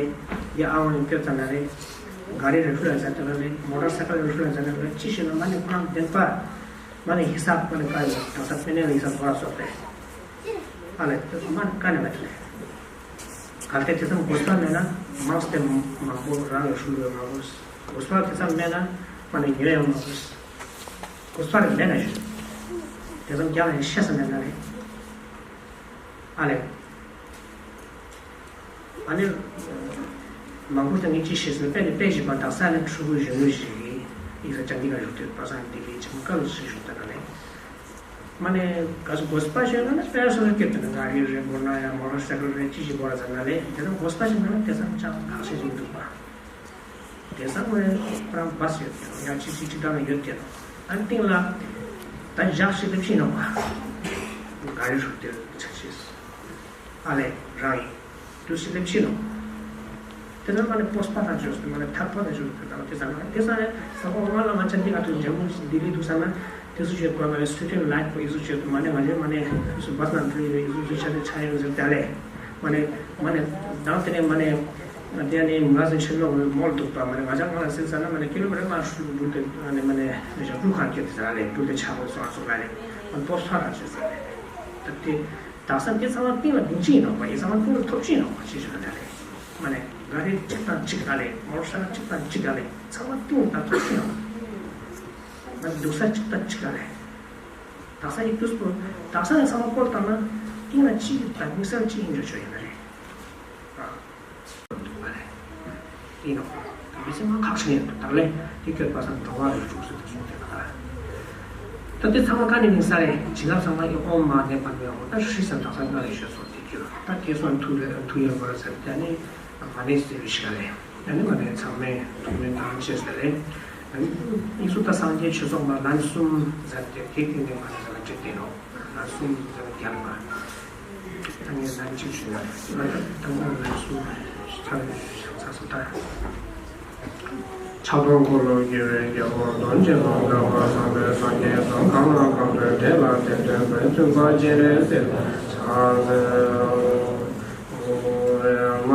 ཡ་ཨ་ཝང་ཡིན་སྐྱོ་ཙམ་ན་རེད། ག་རེ་རེ་ཧྲུ་ལ་ཟ་དོ་ན་རེད། མོ་ཊར་སའི་ཀལ་རེ་ཧྲུ་ལ་ཟ་དོ་ན་རེད། ཅི་ཞིག་ན་མ་ནི་ཁོ་རང་བདེན་པ། མ་ནི་ཧི་སབ་མ་ནི་ཀ་ནི་མེད་ད་ས་པེ་ནེ་ལ་ཧི་སབ་དོ་ར་སོགས་རེད། ཨ་ལས་དེ་སོང་མ་ནི་ཀ་ནི་མེད་རེད། གལ་ཏེ་དེ་ཙམ་དགོས་པ་མེད་ན་མང་སྟེ་མང་པོ་རང་ལ་ཧྲུལ་བའི་མང་པོ། དགོས་པ་དེ་ཙམ་མེད་ན་མ་ནི་ཉོས་ཡང་མང་པོ། དགོས་པ་རེ་མེད་ན་ཡོད། དེ་ཙམ་རྒྱ་ལ་ཡང་ཤེས་ས་མེད་ན་རེད། ཨ་ལས། ཨ་ནི། མང་པོ་དེ་ངས་ཅི་ཤེས་ཟེར་ན་དཔེ་ནི་དཔེ་ཞིག་པ་དག་ས་ནི་ཕྲུ་གུ་གཞོན་ནུ་ཞིག་གིས་ཡིག་ས་ཅང་གི་ག་ཞུགས་དུས་པ་སང་དེ་གའི་ཆུང་སྐབས་ལ་ཞིག་ཞུགས་ད་ན་ལས། མ་ནས་ག་ཚོད་དགོས་པ་ཤོད་ན་ནི་དཔེར་སོ་སོ་སྐད་དུ་ནི་ག་རེ་རེད་དགོས་ན་ཡང་མོ་ཊར་སའི་ཀལ་རེད་ཅི་ཞིག་དགོས་ར་ཟེར་ན་ལས་དེ་ལ་དགོས་པ་ཞིག་ན་ནི་དེ་ཙམ་ཅང་ཁག་ཤེས་ཀྱི་མི་འདུག་པ། དེ་ཙམ་ནས་ཁོ་རང་བཱས་ཡོད་དེ་ཡང་ཅི་ཞིག་ཅི་ལྟར་ན་ཡོད་དེ་ཨ་ནི་སྟེང་ལ་ད་ཞག་ཞིག་ལ་ཕྱིན་ནོ་པ། ག་རེ་ཞུ་དེ་ཆ་ཤེས། ཨ་ལས་རང་ཡིན། དུས་ཚོད་ཕྱིན་ནོ། དེ་ནས་མ་ནས་པོས་པ་དང་བཅོས་ཏེ་མ་ནས་ཐག་པ་དང་བཅོས་ཏེ་དང་དེ་ཙམ་ན་དེ་ཙམ་ནས་ས་ཁོང་ང་ལ་ང་ཅག་འདི་ཨ་ཐུ་འཇམ་མོ་ལྡི་ལི་འདུག་ས་ན་དེ་ཚོ་བཅོས་དགོས་པ་སི་ཊི་རིཊ་ལའིཊ་པོ་ཡིག་གཟུགས་བཅོས་ཏེ་མ་ནས་ང་ཚོའི་མ་ནས་སུ་བཱས་ནང་འཛུལ་ཡོད་ཡིག་གཟུགས་བཅོས་ཆ་དེ་ཆ་ཡོད་ཟེར་དེ་ལས་མ་ནས་མ་ནས་དང་དེ་ནས་མ་ནས་དེ་ནས་མ་ཟེར་ཆེན་མོ་མོལ་འདུག་པ་མ་ནས་ང་ཅག་ང་ལ་ཟེར་ས་ན་མ་ནས་ཀི་ལོ་མི་ཊར་ལྔ་བཅུ་འགྲུལ་ཏེ་མ་ནས་མ་ནས་ཞབས་ཕྲུག་ཁང་སྐྱོད་དེ་ས་ལས་འགྲུལ་ཏེ་ཆ་བོ་སོང་ཨ་སོང་ལ་ལས་མ་པོས་པ་ར་བཅོས་ས་ལས་ད་དེ། དག་ས་འདི་ཚང་མ་སྟེང་ལ་སྡིངས་ཆ་ཡིན་ནོ་པ་ཡིན་ཚང་མ་སྟེང་ལ་ཐོབ་ཆ་ཡིན་ནོ་པ་ཅི་ཞིག་ལ་ལས། མ་ནས་ག་རེ་གཅིག་དང་གཅིག་ག་ལས་མོ་ཊར་སའི་ཀལ་གཅིག་དང་གཅིག་ག་ལས་ཚང་མ་སྟེང་ལ་ཐོབ་ཆ་ཡིན་ནོ། ང་འདུག་ས་གཅིག་དང་གཅིག་ག་ལས། དག་ས་ཡི་དུས་པོ་དག་ས་ནས་ཚང་མ་བསྐོར་བཏང་ན་སྟེང་ལ་གཅིག་དང་དམིགས་བསལ་གཅིག་ཡིན་འཇོག་ཆོག་ཡིན་ན་རེད། འདུག་པ་རེད། ཡིན་ནོ། མི་ཚེ་མ་ཁག་ཆེན་ཡོད་དོ་དག་ལས་དེ་སྐྱོད་པ་སང་འགྲོ་བ་རིགས་དྲུག་ཟེར་དུ་གསུངས་ཏེ་ན། ད་དེ་ཚང་མ་ཀ་ནས་ཡིན་ས་རེད་བྱིན་རླབས་ཚང་མ་ཡིན་ཨོཾ་མ་ཎི་པདྨེ་ཧཱུྃ། ད་ཧྲི་ཟེར་དག་ས་ཀ་ནས་ཤོད་སོང་དེ་སྐྱོད་ད་དེ་སོང་ཐུགས་རེ་ཐུགས་ཡོད་པར་ཟེར་དེ་ནི་མ་ཎི་ཟེར་བའི་ཤ་རེད། ད་ནི་མ་ཎི་ཚང་མས་ཐུགས་རེ་བཏང་ཅེས་ཟེར་རེད། ཨ་ནི་ཡིག་གཟུགས་ད་སངས་རྒྱས་ཆོས་ཚོགས་མ་ལན་གསུམ་ཟེར་ཏེ་དེ་སྟེང་ནས་མ་ཎི་ཟེར་བ་བྲིས་ཏེ་ནོ། ལན་གསུམ་ཟེར་བ་རྒྱལ་བ། ད་ངས་ལན་གཅིག་ཞུས་ན་ང་ད་ད་ངས་ལན་གསུམ་ཚར་ཚར་སོང་ད། ཕྱག་སྟོང་འཁོར་ལོ་བསྐོར་བའི་རྒྱལ་པོ་གདོན་བཅས་སྟོང་གྲགས་པ་བཟང་པོའི་སངས་རྒྱས་སམ། གང་ལ་གང་འདུལ་དེ་ལ་དེ་སྟོན་པའི་བཙུན་པ་སྤྱན་རས་གཟིགས་ལ་ཕྱག་འཚལ་ལོ། ཨོཾ་མ་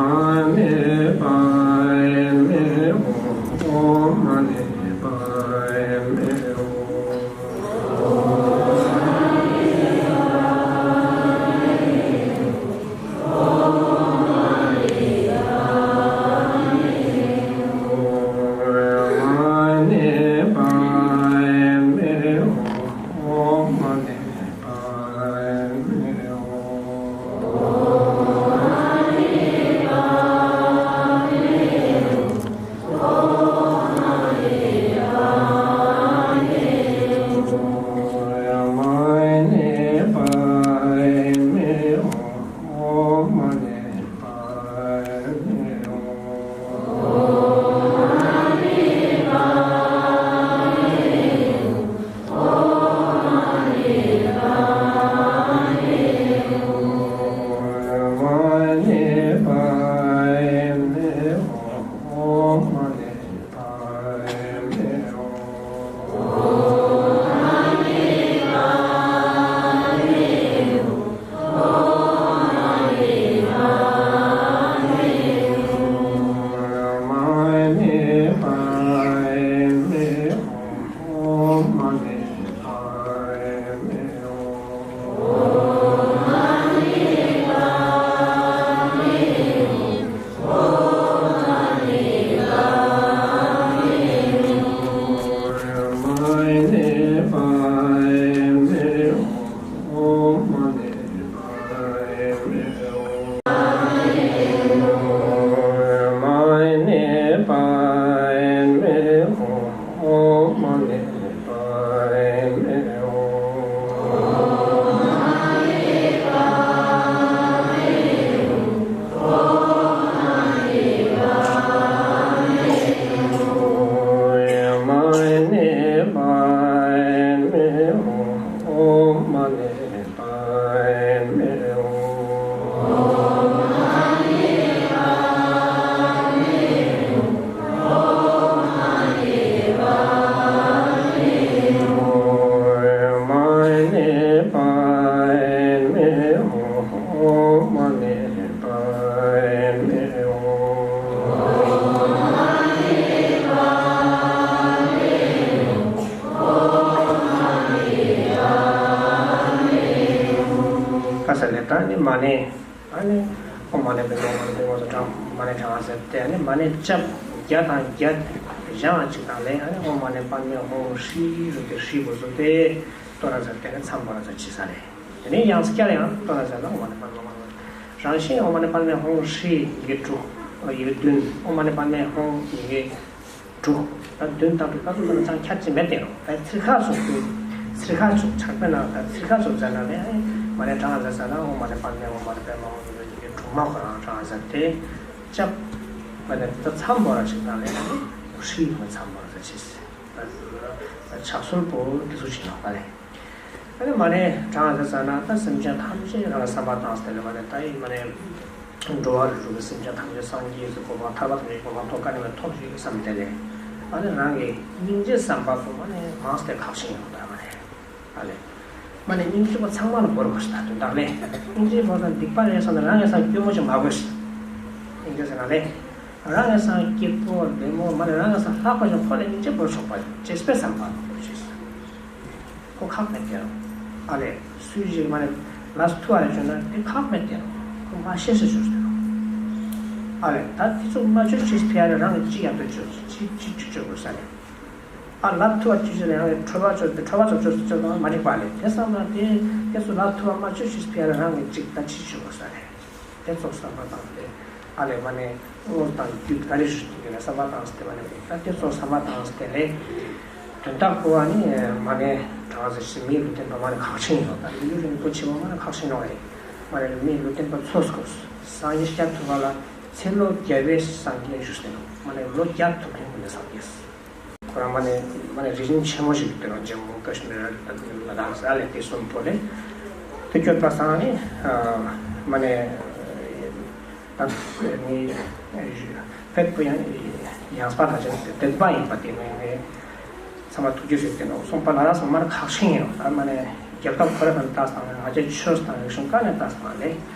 ཎི་པདྨེ་ཧཱུྃ། ཨོཾ་མ་ཎི་པདྨེ་ཧཱུྃ། མ་ཎི། ཨ་ནི་ཨོཾ་མ་ཎི་པདྨེ་ཧཱུྃ་ལུས་རྟེན་དངོས་སུ་དྲངས། མ་ཎི་བགྲང་བ་ཟེར་ཏེ། ཨ་ནི་མ་ཎི་རྐྱབ་བརྒྱ་དང་བརྒྱ་བགྲང་བ་ཅིག་དང་ལས། ཨ་ནི་ཨོཾ་མ་ཎི་པདྨེ་ཧཱུྃ་ཧྲཱིཿ་ཟེར་ཏེ་ཧྲཱིཿ་པོ་བཟོས་ཏེ་བཏོན་ན་ཟེར་ཏེ་ནི་མཚམས་བོར་ཟེར་ཅི་ས་རེད། དེ་ནས་ཡང་བསྐྱར་ཡང་བཏོན་ན་ཟེར་ན་ཨོཾ་མ་ཎི་པདྨེ་ཧཱུྃ། རང་བཞིན་ཨོཾ་མ་ཎི་པདྨེ་ཧཱུྃ་ཧྲཱིཿ་ཡི་གེ་དྲུག་ཡི་གེ་བདུན། ཨོཾ་མ་ཎི་པདྨེ་ཧཱུྃ་ཡི་གེ་དྲུག་ད་བདུན་དང་དྲུག་ད་དུ་ད་ཅང་ཁྱད་ཅི་མེད་དེ་རོ། ད་ཚིག་ཁ་སོགས་ཀྱི་ཚིག་ཁ་སོགས་ཆགས་པའི་ནང་ད་ཚིག་ཁ་སོགས་ཟེར་ན་ནི་མ་ཎི་བགྲང་ཟེར་ས་ན་ཨོཾ་མ་ཎི་པདྨེ་ཧཱུྃ་མ་ཎི་པདྨེ་ཧཱུྃ་ཡི་གེ་དྲུག་མ་ཁོ་རང་བགྲང་ཟེར་ཏེ་རྐྱབ། མ་ཎི་ད་མཚམས་བོར་ཅིག་དང་ལས་ཧྲཱིཿ་མ་མཚམས་བོར་ཟེར་ཅི་ཟེར། ཕྱག་སྲོལ་པོ་འདི་ཚོ་ཞིག་ཡོད་པ་རེད། ཨ་ནི་མ་ཎི་བགྲང་ཟེར་ས་ན་ད་སེམས་ཅན་ཐམས་ཅད་རང་ལ་བསམ་པ་བཏང་སྟེ་ལས་མ་ཎི་ད་ཡིན་མ་ཎི། འགྲོ་བ་རིགས་དྲུག་གི་སེམས་ཅན་ཐམས་ཅད་སངས་རྒྱས་ཀྱི་གོ་འཕང་ཐར་པ་ཐམས་ཅད་གོ་འཕང་ཐོབ་ཀ་ནས་མ་ཐོབ་ཞིག་བསམ་སྟེ་ལས། ཨ་ནི་རང་གི་སྙིང་རྗེ་བསམ་པ་པོ་མ་ཎི་མང་སྟེ་ཁག་ཆེན་ཡོང་ད་མ་ཎི། ཨ་ལས། མ་ཎི་སྙིང་རྗེ་པོ་ཚང་མ་ལ་བོར་དགོས་ཤིག་ད་དོན་དག་ལས། སྙིང་རྗེ་བོར་ན་སྡིག་པ་རེད་བསམ་ན་རང་གི་སང་སྐྱོ་མོ་ཞིག་མ་དགོས་ཤིག་སྙིང་རྗེ་ཟེར་ན་ལས། རང་གི་སང་སྐྱིད་པོ་བདེ་མོ་མ་ཎི་རང་གི་སང་ལྷག་པ་ཞིག་ཁོ་ལས་སྙིང་རྗེ་བོར་ཆོག་པ་ཅེས་པའི་བསམ་པ་ལ་བོར་ཤིག་ཁོ་ཁག་མེད་དེ་རོ། ཨ་ལས། སུས་ཞིག་མ་ནས་ལ་སུ་ཐུ་བ་རེ་བྱོས་ན་དེ་ཁག་མེད་དེ་རོ། ཁོ་མ་ཤེས་སུ་བྱོས་ཏེ་རོ། ཨ་ལས། ད་དེ་ཚོ་མ་བྱོས་ཤེས་ཕི་ཡ་རེ་རང་གི་ཅི་ཡ་ཏོ་བྱོས་ཅི་ཅི་ཅི་བྱོས་དགོས་ས་རེད། ཨ་ལ་ཐུ་བ་བྱོས་ཤེས་རང་གི་ཁྲོ་བ་བྱོས་ཏེ་ཁྲོ་བ་ཚོ་བྱོས་སུ་བྱོས་དང་མ་འགྲིག་པ་ལས་དེ་བསམ་ན་དེ་དེ་ཚོ་ལ་ཐུ་བ་མ་བྱོས་ཤེས་ཕི་ཡ་རེ་རང་གི་ཅིག་ད་ཅི་བྱོས་དགོས་ས་རེད། དེ་ཚོ་བསམ་པ་བཏང་སྟེ། ཨ་ལས་མ་ནས་དངོས་དང་བརྒྱུད་ག་རེ་ཞིག་ཡོད་ན་བསམ་པ་བཏང་སྟེ་མ་ནས་ད་དེ་ཚོ་བསམ་པ་བཏང་སྟེ་ལས། དོན་དག་པོ་ཨ་ནི་མ་ནས་གྲངས་ཟེར་ཞིག་མིའི་ལུས་རྟེན་པ་མ་ནས་ཁག་ཆེན་ཡོད་ད་ཡུལ་རིང་པོ་ཆེ་བ་མ་ནས་ཁག་ཆེན་ཡོད་རེད། མ་ནས་མིའི་ལུས་རྟེན་པ་ཚོ་སྐོར་སངས་རྒྱས་སྐྱབས་ཐུབ་པ་ལ་ཚེ་ལོ་བརྒྱ་པའི་སངས་རྒྱས་བཞུགས་ཟེར་ནོ་མ་ནས་ལོ་བརྒྱ་ཐུབ་མཁན་ཀུན་ནས་སངས་རྒྱས། ཁོ་རང་མ་ནས་མ་ནས་རིག་གཞུང་ཆེན་མོ་ཞིག་དེ་རང་ཇམ་མུ་ཀ་ཤི་མིར་ལ་དྭགས་ས་ལས་དེ་གསུམ་པོ་ལས་དེ་སྐྱོད་པ་སང་ནི་མ་ནས་ད་ནི་ཕེད་པོ་ཡང་ཡང་སྤར་ལ་ཅན་དེ་བདེན་པ་ཡིན་པ་དེ་ནས་ཚང་མ་ཐུགས་རྗེ་ཟེར་དེ་ནོ་སོང་པ་ལ་ར་སོང་མར་ཁག་ཤིང་ཡོད་ད་མ་ནས་རྒྱལ་ཁབ་ཁོ་ར་དང་ལྟ་སྟངས་ང་ཅག་ཆོས་དང་རིག་གཞུང་ཀ་ནས་ལྟ་སྟངས་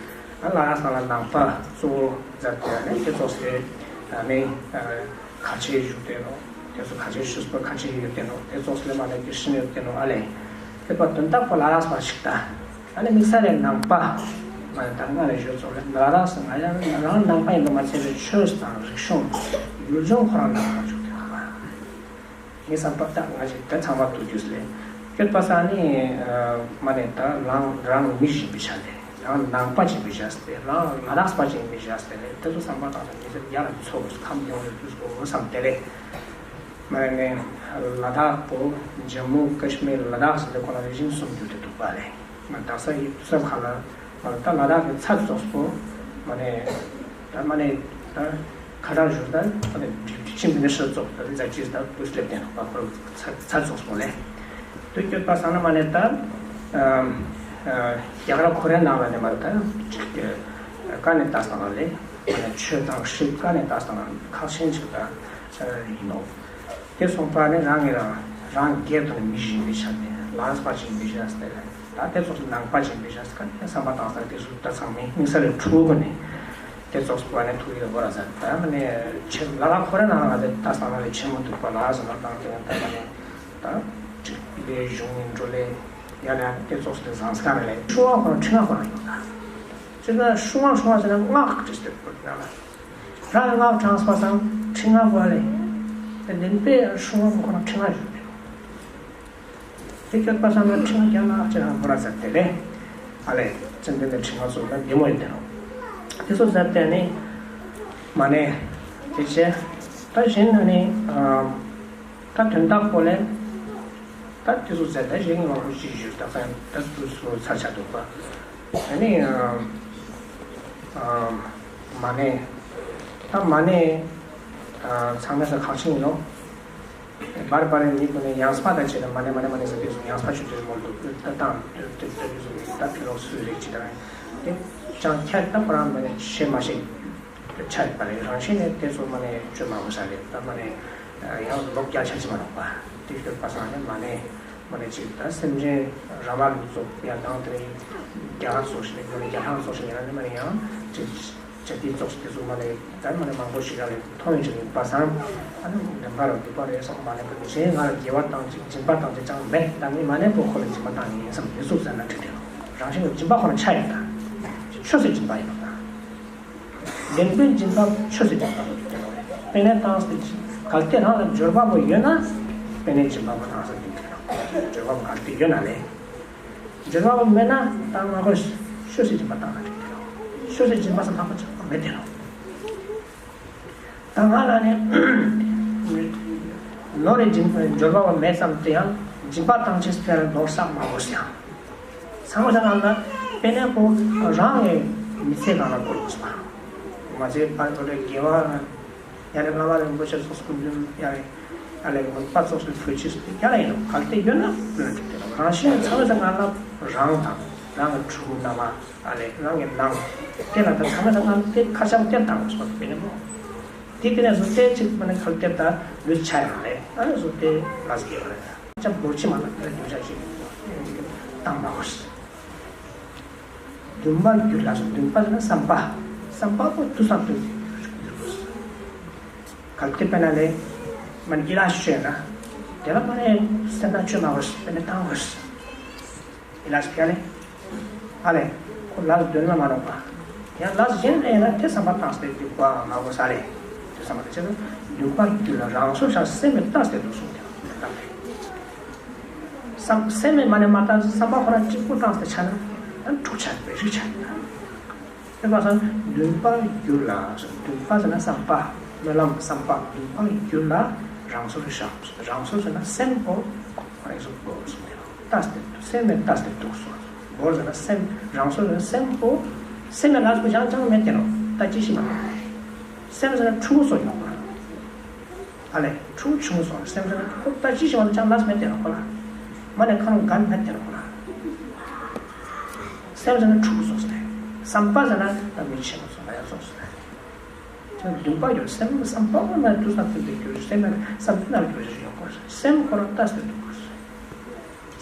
ལས་ལ་ར་སང་ལ་ནང་པ་གཙོ་བོ་མཛད་དེ་ནས་དེ་ཚོགས་སེ་ནི། ག་ཆེ་བཞུགས་ཏེ་ནོ། དེ་ཚོ་ག་ཆེ་ཤུས་པ་ག་ཆེ་ཡོད་དེ་ནོ། དེ་ཚོ་སླེབས་མ་ནས་ཀྱི་ཤི་ནས་ཡོད་དེ་ནོ་ཨ་ལས། དེ་པ་དོན་དག་པོ་ལ་རགས་པ་ཞིག་ད། ཨ་ནི་དམིགས་བསལ་ལས་ནང་པ། ང་ད་སྔ་ནས་ཞུས་ཚོ་ལས་ལ་རགས་སུ་ང་ཡང་རང་ནང་པ་ཡིན་པ་མ་ཚད་པའི་ཆོས་དང་རིག་གཞུང་། ཡུལ་ལྗོངས་ཁོ་རང་ནང་པ་བཞུགས་ཏེ་ཧ་མ། ངས་བསམ་པ་ལྟར་ང་ཞིག་དེ་ཚང་མ་ཐུགས་རྒྱུས་ལས། སྐྱོད་པ་ས་ནི། མ་ནས་ད་རང་རང་མི་ཞིག་པའི་ཆ་ནས། རང་ནང་པ་ཅིག་པའི་ཞག་སྟེ་རང་ལ་དྭགས་པ་ཅིག་པའི་ཞག་སྟེ་ནས་དེ་ཚོ་བསམ་པ་བཏང་ས་མི་ཚེ་ཡར་ལ་འཚོ་དགོས་ཁམས་ཡོང་བའི་དུས་སུ་འོ་བསམ་དེ་ལས། མ་ནས་ལ་དྭགས་པོ་ཇམ་མུ་ཀ་ཤི་མིར་ལ་དྭགས་ཟེར་ཏེ་ཁོ་ན་རེ་ཞིང་གསུམ་འགྱུར་ཏེ་འདུག་པ་ལས་ང་དག་ས་ཡི་སེམས་ཁ་ལ་ང་ད་ལ་དྭགས་ཀྱི་ཚ་ཙོགས་པོ་མ་ནས་ད་མ་ནས་ད། ཁ་གྲངས་ཞུ་ད་ཁྱིམ་མི་ནི་ཧྲི་ཙོགས་ད་རི་ཛ་ཅིས་ད་བུ་སླེབས་ཏེ་ནོ་པ་ཁོ་ཚ་ཚ་ཙོགས་པོ་ལས། དུ་སྐྱོད་པ་སང་ན་མ་ནས་ད་རྒྱ་གར་ཁོ་རའི་ནང་ལ་ནས་མ་ད་ཅིག་ཀ་ནས་ད་སང་ལ་ལས་ཆོས་དང་ཧྲི་ཀ་ནས་ད་སང་ལ་ཁག་ཆེན་ཅིག་ད་ཡིན་ནོ། དེ་སོང་པ་ནས་རང་གིས་རང་རང་སྒེར་དུ་ནས་མི་ཞིག་མི་ཆགས་ནས་ལངས་པ་ཅིག་མི་ཆགས་ཟེར་ལས། ད་དེ་ཚོ་ནང་པ་ཅིག་མི་ཤ་ཟེར་ཁ་ནས་བསམ་པ་བཏང་ས་དེ་སུ་ད་ཚང་མས་དམིགས་བསལ་ལས་ཕྲུ་གུ་ནས་དེ་ཙོགས་པ་ནས་ཐུག་ཡོད་པ་ར་ཟེར། ད་མ་ནས་ཆེ་ལ་ལ་ཁོ་ར་ནང་ལ་དེ་ད་སང་ལ་ཆེན་མོ་འདུག་པ་ལ་ཟེར་ན་བཏང་དེ་ད་མ་ནས་ད་ཅིག་ལས་གཞུང་ནས་འགྲོ་ལས་ཡ་ལ་དེ་ཙོགས་སུ་དེ་བཟང་ས་ཁ་ནས་ལས་ཧྲུང་བ་ཁོ་ར་ཁྲི་ང་ཁོ་ར་ཡོད་ད། ཅི་ན་ཧྲུང་བ་ཧྲུང་བ་ཟེར་ན་སྔགས་ཀྱི་སྟེགས་པོ་ན་ལ་རང་སྔགས་དྲངས་པ་སང་ཁྲི་ང་བ་ལས་དེ་ལེན་པའི་ཧྲུང་བ་ཁོ་ར་ཁྲི་ང་ཡོད་དེ། དེ་སྐྱོད་པ་སང་ན་ཁྲི་ང་རྒྱ་ལ་ཨ་ཅེ་རང་ཁོ་ར་ཟེར་དེ་རེད། ཨ་ལས་ཙན་དན་དེ་ཁྲི་ང་ཚོ་ད་བདེ་མོ་ཡོད་དེ་རོ། དེ་ཚོ་ཟེར་དེ་ནི་མ་ནས་དེ་བྱས་ད་གཞན་ན་ནི་ད་དོན་དག་པོ་ལས་ད་དེ་ཚོ་ཟེར་ད་གཞན་ངོ་ཧུ་ཅི་ཞུ་ད་ད་དུ་སུ་ཚར་ཆ་འདུག་པ། ཨ་ནི་མ་ནས་ད་མ་ནས་ཚང་མས་ས་ཁག་ཆེན་ཡིན་ནོ། བར་བར་ནི་ཀུན་ནས་ཡང་སྤ་དང་བཅས་ན་མ་ནས་མ་ནས་མ་ནས་ཟེར་དུས་སུ་ཡང་སྤ་ཆུ་དེ་མོ་འདུག་ད་དང་དེ་དེ་དེ་དུས་སུ་ད་ཕི་ལོགས་སུ་རེད་ཅི་དང་དེ་ཅང་ཁྱད་ད་ཁོ་རང་མ་ནས་ཤེས་མ་ཤེས་ཆ་ཡོད་པ་རེད། རང་བཞིན་ནས་དེ་ཚོ་མ་ནས་བཅོས་མ་དགོས་ས་རེད། ད་མ་ནས་ཡང་ལོག་རྒྱ་ཆ་ཅི་མ་རོགས་པ་དེ་སྐྱོད་པ་སང་ནས་མ་ནས་མ་ནས་ཅིག་ད་སེམས་ཅན་ར་མ་ལུག་ཚོ་ཡང་དང་དེ་རིང་རྒྱ་གར་ཚོ་ཞིག་ནས་མ་ནས་རྒྱ་ལྷང་ཚོ་ཞིག་ཡིན་ན་ནི་མ་ནས་ཡང་ཅིག་བྱ་དེའི་ཚོགས་སུ་དེ་ཚོ་མ་ནས་ད་མ་ནས་མང་པོ་ཞིག་ཡ་ལས་མཐོང་ཡོང་ཅིག་ཡིན་པ་སང་ཨ་ནི་འདྲ་འབའ་ར་འདུག་པ་རེད་སོང་མ་ནས་པོ་གཞན་ང་ལ་དགེ་བ་བཏང་ཅིག་སྦྱིན་པ་བཏང་ཅིག་ཅང་མེད། ད་ངས་མ་ནས་པོ་ཁོ་ལ་སྦྱིན་པ་བཏང་ཡིན་བསམ་དེ་ཚོ་ཟེར་ན་འགྲིག་དེ་རང་བཞིན་གྱི་སྦྱིན་པ་ཁོ་ན་ཆ་ཡོད་ད། ཆོས་སུ་སྦྱིན་པ་ཡིན་པ་དང་། བདེན་པའི་སྦྱིན་པ་ཆོས་སུ་སྦྱིན་པ་དང་། དཔེར་ན་བཏང་སྟེ་གལ་ཏེ་རང་ལ་འབྱོར་པ་པོ་ཡོད་ན། དཔེར་ན་སྦྱིན་པ་པོ་བཏང་སྟེ་སྦྱིན་པ་དང་། འབྱོར་པ་པོ་གལ་ཏེ་ཡོད་ན་ལས། འབྱོར་པ་པོ་མེད་ན་བཏང་མ་དགོས། ཆོས་སུ་སྦྱིན་པ་བཏང་ན་འགྲིག་གི་རེད། ཆོས་སུ་སྦྱིན་པ་སོགས་ལྷག་པ་ཅང་མེད་དེ་རེད། ད་ང་ལ་ནི་ནོར་རེ་སྦྱིན་འབྱོར་པ་པོ་མེད་ཙམ་དུ་ཡང་སྦྱིན་པ་བཏང་ཆེད་དེར་ནོར་བསགས་མ་དགོས་ཡང་། ཚང་མ་ཚང་ང་ལ་དཔེར་ན་ཁོ་རང་གི་མི་ཚེ་གང་ལ་དགོས་དགོས་པ། མ་ཚད་ཕར་ཚུར་ལ་དགེ་བ་ཡང་ན་བླ་མ་རིན་པོ་ཆེ་ཚོགས་སུ་སྐུ་མདུན་ཡང་ཨ་ལས་མོན་པ་ཚོགས་སུ་ཕུལ་ཆེད་དུ་ཡང་ཡིན་ནོ། གལ་ཏེ་ཡོད་ན་ཕུལ་ན་འགྲིག་གི་རེད། རང་བཞིན་ཚང་མ་ཚང་ང་ལ་རང་དང་རང་གི་ཕྲུ་གུ་རྣམ་པ། ཨ་ལས་རང་གི་ནང་དེ་ལ་ད་ཚང་མ་ཚང་ང་དེ་ཁ་བྱང་དེ་བཏང་དགོས་པ་དཔེར་ན་མོ། དེ་དེ་ནས་བཟོ་དེ་ཅིག་མ་ནས་ཁ་ལ་དེ་ད་ལུས་ཆ་ཡང་རེད། ཨ་ནི་བཟོ་དེ་ལ་ཟེར་གྱི་ཡོད་རེད། ཅམ་བོར་ཆི་མ་ལ་དེ་ལ་རྒྱུ་ཆ་ཞིག་བཏང་མ་དགོས། འདུན་པ་འགྱུར་ལ་སོགས། འདུན་པ་ཟེར་ན་བསམ་པ། བསམ་པ་པོ་དུས་སང་དུས་འགྱུར་དགོས། གལ་ཏེ་དཔེར་ན་ལས་མ་ནས་ཡིད་ལ་ཤོད་ན། དེ་ལ་མ་ནས་སེམས་ཐག་ཆོད་མ་དགོས། དཔེར་ན་བཏང་དགོས། ཡིན་ལ་ཞིག་ཡ་ལེ། ཨ་ལེ། ཁོ་ལ་དོན་ལ་མ་ནོག་པ། ཡང་ལ་གཞན་ལས་ན་དེ་བསམ་པ་བཏང་སྟེ་འདུག་པ་མ་གོ་ས་ལེ། དེ་བསམ་པ་དེ་ཆེད་དུ་འདུན་པ་རྒྱུད་ལ་རང་སོར་ཤར་སེམས་མེད་བཏང་སྟེ་འདུག་གསུངས་ཏེ། བསམ་སེམས་མེད་མ་ནས་མ་བཏང་བསམ་པ་ཁོ་རང་གཅིག་པུ་བཏང་སྟེ་ཆ་ན་ཡང་འཁྲུག་ཆ་པའི་རིགས་ཆ་ཡོད། དེ་བ་སང་འདུན་པ་རྒྱུད་ལ། འདུན་པ་ཟེར་ན་བསམ་པ། སྨོན་ལམ་བསམ་པ་འདུན་པ་རྒྱུད་ལ་རང་སོར་ཤར། རང་སོར་ཟེར་ན་སེམས་པོ་ཁོ་རང་སོར་གོ་གསུངས་ཏེ། བཏང་སྟེ་སེམས་མེད་བཏང་སྟེ་འདུག་གསུངས། བོར་ཟེར་ན་སེམས་རང་སོར་ཟེར་ན་སེམས་པོ། སེམས་མེད་ལ་སོགས་ཡང་ཅང་མེད་དེ་རོ། ད་ཅི་ཞིག་མ་རེད། སེམས་ཟེར་ན་ཕྲུ་གུ་སོགས་ཡོང་བ། ཨ་ལེ་ཕྲུ་གུ་ཆུང་སོགས་སེམས་ཟེར་ན་ཁོ་ད་ཅི་ཞིག་མ་ཅང་ལ་མེད་དེ་རོ་ཁོ་ལ། མ་ནས་ཁ་ནང་གན་མེད་དེ་རོ་ཁོ་ལ། སེམས་ཟེར་ན་ཕྲུ་གུ་སོགས་ཟེར། བསམ་པ་ཟེར་ན་ད་མི་ཆེན་པོ་སོགས་ལ་ཡང་སོགས་ཟེར། དེ་འདུན་པ་ཡོད། སེམས་བསམ་པ་ཁོ་ན་དུས་སང་དུས་དེ་འགྱུར། སེམས་ན་བསམ་དུས་ན་འགྱུར་ཡོང་དགོས། སེམས་ཁོ་རང་ལྟ་སྟེ་འདུག་དགོས།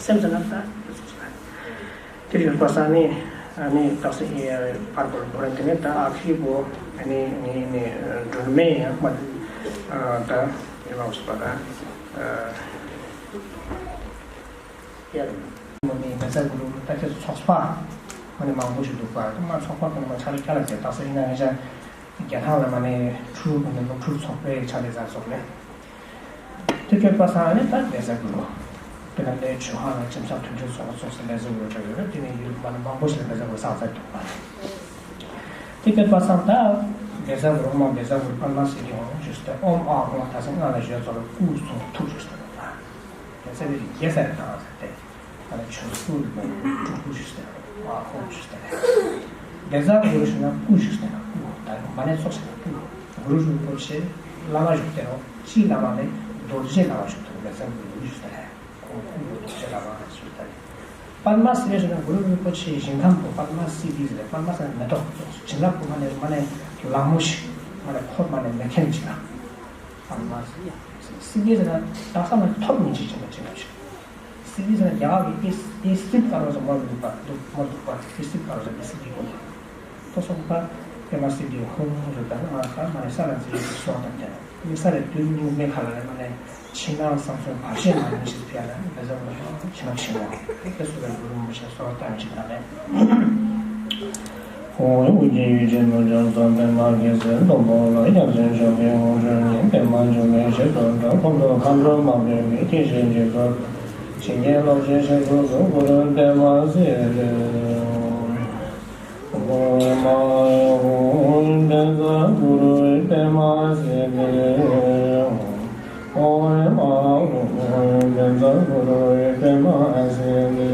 སེམས་ཟེར་ན་ད་དེ་ཡོད་པ་ས་ནི་ཨ་ནི་རྟགས་སེ་ཕར་བོར་བོར་དེ་ནས་ད་ཨ་ཁི་བོ་ཨ་ནི་ནི་ནི་སྒྲོན་མེ་ཡང་མ་ད་ཡོད་མ་སོང་པ་ད་ཡར་མོ་ནི་མེ་ཙ་གུ་རུ་ད་ཁྱེད་ཚོགས་པ་མ་ནི་མང་པོ་ཞིག་འདུག་པ། ད་མ་ཚོགས་པ་ཁོ་ན་མ་ཆ་ལ་ཁྱ་ལ་ཟེར་རྟགས་སེ་ཡིན་ན་ངེད་ཅག་རྒྱ་ཐང་ལ་མ་ནས་ཕྲུ་གུ་ནས་ནོར་འཁྲུལ་ཚོགས་པའི་ཕྱག་ལས་མཛད་ཚོགས་ནས། དེ་སྐྱོད་པ་སང་ནས་ད་བཛྲ་གུ་རུ། དཔེར་ན་ལས་ཆོས་ཧ་ལ་ཁྱིམ་ཚང་མཐུན་སྒྲིལ་ཚོགས་པ་ཚོགས་སུ་བཛྲ་གུ་རུ་འདྲ་ཡོད་རེད། དེ་ནས་ཡུལ་མ་ནས་མང་པོ་ཞིག་ལ་བཛྲ་གུ་རུ་བསགས་ཚར་འདུག་པ། དེ་སྐྱོད་པ་སང་ད་བཛྲ་གུ་རུ་མ་བཛྲ་གུ་རུ་པདྨ་སིདྡྷི་ཧཱུྃ་ཞུས་ཏེ། ཨོཾ་ཨཱཿཧཱུྃ་ད་སང་སྔགས་ལ་ཞུས་ཚོགས་ལ་སྐུ་གསུང་ཐུགས་ཞུས་ཏེ་འདུག་པ། དེ་ཚེ་རིགས་བརྒྱད་ས་རེ་བཏང་ཟེར་ཏེ། ཨ་ནི་ཆོས་སྐུ་ལ་སྤྲུལ་སྐུ་ཞུས་ཏེ། ཨཱཿཧཱུྃ་ཞུས་ཏེ། བཛྲ་གུ་རུ་ཞུས་ན་སྐུ་ཞུས་ཏེ། སྐུ་ད་མ་ནས་ཚོགས་ཞེས་ན་སྐུ། གུ་རུ་རིན་པོ་ཆེ་བླ་མ་ཞུས་ཏེ་རོ། སྤྱིའི་བླ་མ་ནི་རྡོ་རྗེ་བླ་མ་ཞུས་ཏེ་བཛྲ་གུ་རུ་ཞུས་ཏེ། ཁོང་སྐུ་རྡོ་རྗེ་བླ་མ་ཞུས་ཏེ། པདྨ་སིདྡྷི་ཞུས་ན་གུ་རུ་རིན་པོ་ཆེའི་ཞིང་ཁམས་པོ་པདྨ་སིདྡྷི་ཟེར། པདྨ་ཟེར་ན་མེ་ཏོག་བྱིན་རླབས་པོ་མ་ནས་མ་ནས་ལྷ་མོ་ཞིག་མ་ནས་འཁོར་མ་ནས་མེ་ཐེམ་ཅིག་ལ། པདྨ་སིདྡྷི་ཟེར་ན་དག་ས་མ་ཐོབ་མི་ཅིག་བྱིན་པ་བྱིན་པ་ཞིག་སིདྡྷི་ཟེར་ན་རྒྱ་གར་གྱི་ཨི་ཨི་སིད་ཀ་རོ་ཟེར་མོ་འདུག་པ། འདུག་མོ་འདུག་པ། ཨི་སིད་ཀ་རོ་ཟེར་ཨི་སིད་ཀྱི་གོ་ལ། ཏོ་སོང་པ་པདྨ་སིདྡྷི་ཧཱུྃ་ཧཱུྃ་ཟེར་ད་ང་ཁ་མ་ནས་ས་ལ་འཛིན་ཡོད་སོང་དང་དེ་ནས་ས་ལ་དུས་སྙིགས་མའི་ཁ་ལ་ནས་མ་ནས་ཕྱི་ནང་གསང་གསུམ་བར་ཆད་མ་ནས་ཞིག་ཕྱེ་ལ་བཛྲ་གུ་རུ་ཕྱི་ནང་ཕྱི་ནང་དེ་སུ་རེ་གུ་རུ་མུ་ཆེ་སོ་ཏན་ཅིག་ན་ནས། ཧཱུྃ་ཧཱུྃ་ཀྱི་ཡུལ་གྱི་ནུབ་བྱང་མཚོ་པདྨ་གི་ཟེར་སྟོང་པོ་ལ་ཡབ་སྲས་མཆོག་གི་དབང་ཕྱུག་ཉིད་པདྨ་འབྱུང་གནས་ཞིག་ཏུ་འགྲོ། ཁོང་དུ་མཁའ་འགྲོ་མ་བོས་པའི་སྐྱེ་མཆེད་ཀྱི་ཚོགས། བྱིན་གྱིས་རློབ་ཅིང་གཤེགས་སུ་གསོལ། གུ་རུ་པདྨ་སིདྡྷི་ཧཱུྃ། ཨོཾ་ཨཱཿཧཱུྃ་བཛྲ་གུ་རུ་པདྨ་སིདྡྷི་ཧཱུྃ། ཨོཾ་ཨཱཿཧཱུྃ་བཛྲ་གུ་རུ་པདྨ་སིདྡྷི་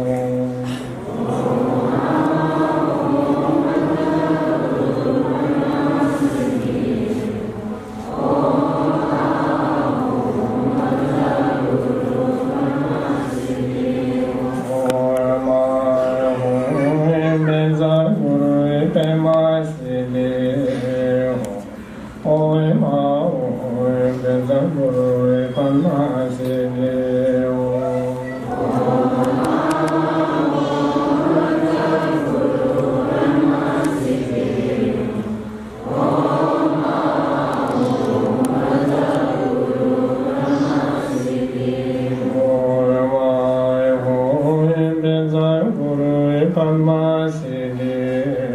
ཧཱུྃ། ཨོཾ་ཨཱཿཧཱུྃ་བཛྲ་གུ་རུ་པདྨ་སིདྡྷི་ཧཱུྃ། ཨོཾ་ཨཱཿཧཱུྃ་བཛྲ་གུ་རུ་པདྨ་སིདྡྷི་ཧཱུྃ། ཨོཾ་ཨཱཿཧཱུྃ་བཛྲ་གུ་རུ་ པདྨ་སིདྡྷི།